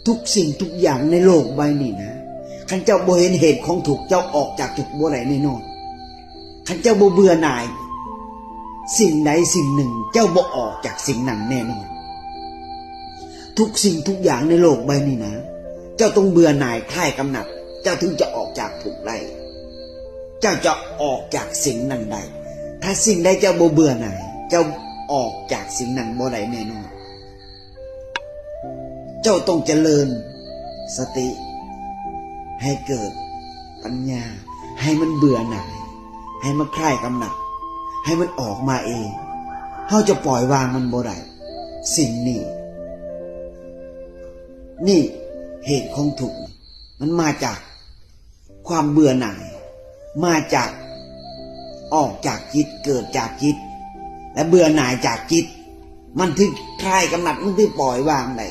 ທຸກສິ່ງທຸກຢ່າງໃນໂລກໃບນີ້ນະ ຄັນເຈົ້າບໍ່ເຫັນເຫດຂອງທຸກ ເຈົ້າອອກຈາກທຸກບໍ່ໄດ້ແນ່ນອນ. ຄັນເຈົ້າບໍ່ເບື່ອໜ່າຍສິ່ງໃດສິ່ງໜຶ່ງ ເຈົ້າບໍ່ອອກຈາກສິ່ງນັ້ນແນ່ນອນ. ທຸກສິ່ງທຸກຢ່າງໃນໂລກໃບນີ້ນະ ເຈົ້າຕ້ອງເບື່ອໜ່າຍ ຄາຍກຳໜັດ ເຈົ້າເຖິງຈະອອກຈາກທຸກໄດ້. ເຈົ້າຈະອອກຈາກສິ່ງນັ້ນໄດ້. ຖ້າສິ່ງໃດເຈົ້າບໍ່ເບື່ອໜ່າຍ ເຈົ້າອອກຈາກສິ່ງນັ້ນບໍ່ໄດ້ແນ່ນອນ. ເຈົ້າຕ້ອງຈະເລີນສະຕິ ໃຫ້ເກີດປັນຍາ ໃຫ້ມັນເບື່ອໜ່າຍ ໃຫ້ມັນຄາຍກຳໜັດ ໃຫ້ມັນອອກມາເອງ. ເຮົາຈະປ່ອຍວາງມັນບໍ່ໄດ້. ສິ່ງນີ້ ນີ້ເຫດຂອງທຸກ ມັນມາຈາກຄວາມເບື່ອໜ່າຍ ມາຈາກ ອອກຈາກຈິດ ເກີດຈາກຈິດ ແລະ ເບື່ອໜ່າຍຈາກຈິດ ມັນເຖິງຄາຍກຳໜັດ ມັນເຖິງປ່ອຍວາງໄດ້.